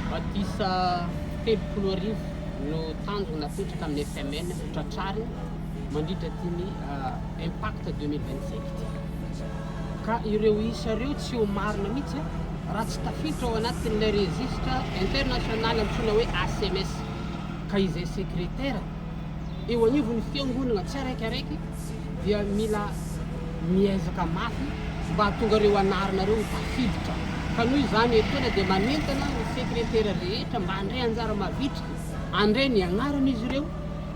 Batisa 1030 no tanjona napetraka amin'ny FMN ho tratrarina mandritra ity ny Impact 2025 ity. Ka ireo isa ireo tsy ho marina mihitsy raha tsy tafiditra ao anatin'ilay registre international antsoina hoe ACMS. Ka izay sekretera eo anivon'ny fiangonana tsiraikaraiky dia mila miezaka mafy mba hahatonga ireo anarana ireo ho tafiditra. Ka noho izany etoana dia manentana ny sekretera rehetra mba handray anjara mavitrika, handray ny agnaran'izy ireo,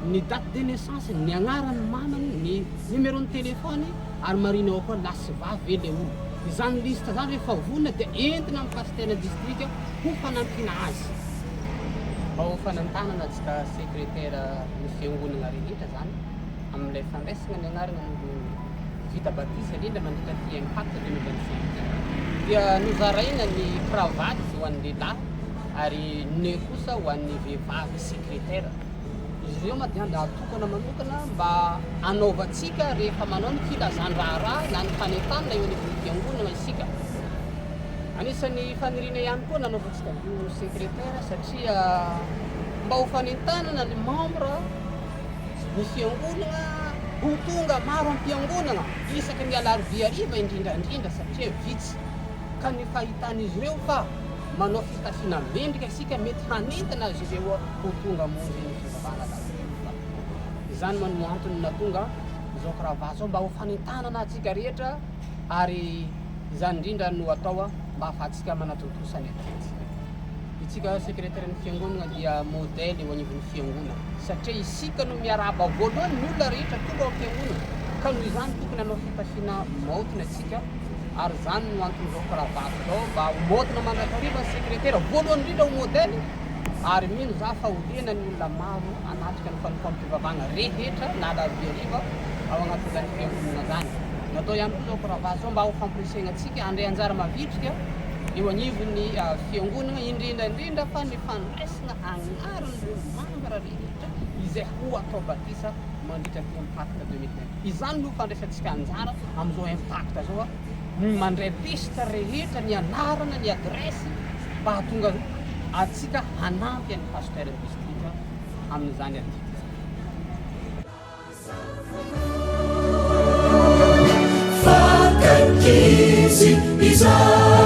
ny date de naissance, ny agnaran'ny mamany, ny numéro-n'ny téléphone ary marihina ao koa lahy sy vavy ve le olona. Izany liste izany rehefa vonona dia entina amin'ny pasitera distrika ho fanampiana azy. Mba ho fanentanana antsika sekretera ny fiangonana rehetra izany amin'ilay fandraisana ny anarana ny vita batisa indrindra mandritra ity Impact 2025 ity dia nozaraina ny cravate ho an'ny lehilahy ary nœud kosa ho an'ny vehivavy sekretera. Izy ireo moa dia natokana manokana mba hanaovantsika rehefa manao ny filazan-draharaha na ny fanentanana eo anivon'ny fiangonana isika. Anisan'ny faniriana ihany koa nanaovantsika an'io secrétaire satria mba ho fanentanana ny membre ny fiangonana ho tonga maro am-piangonana isaky ny alarobia hariva indrindra indrindra satria vitsy ka ny fahitan'izy ireo fa manao fitafiana mendrika isika mety hanentana azy ireo ho tonga hamonjy ny fivavahana alarobia hariva. Izany moa no antony nahatonga izao cravate izao mba ho fanentanana antsika rehetra ary Izany indrindra no atao mba hahafahantsika manatontosa ny adidy. Itsika sekreteran'ny fiangonana dia modèle eo anivon'ny fiangonana satria isika no miarahaba voalohany ny olona rehetra tonga ao am-piangonana ka noho izany tokony hanao fitafiana maotina isika ary izany no anton'izao cravate izao mba ho maotina mandrakariva ny sekretera voalohany indrindra ho modèle ary mino za fa ho liana ny olona maro hanatrika ny fanompoam-pivavahana rehetra na alarobia hariva ao anatin'izany fiangonana izany. Natao ihany koa izao cravate izao mba ho famporisihana antsika handray anjara mavitrika eo anivon'ny fiangonana, indrindra indrindra fa ny fandraisana anaran'ireo mambra rehetra izay ho atao batisa mandritra ity Impact 2020. Izany no fandraisantsika anjara amin'izao Impact izao, ny mandray liste rehetra, ny anarana, ny adiresy mba hahatonga antsika hanampy an'ny Pasteur ny distrika amin'izany adidy izany.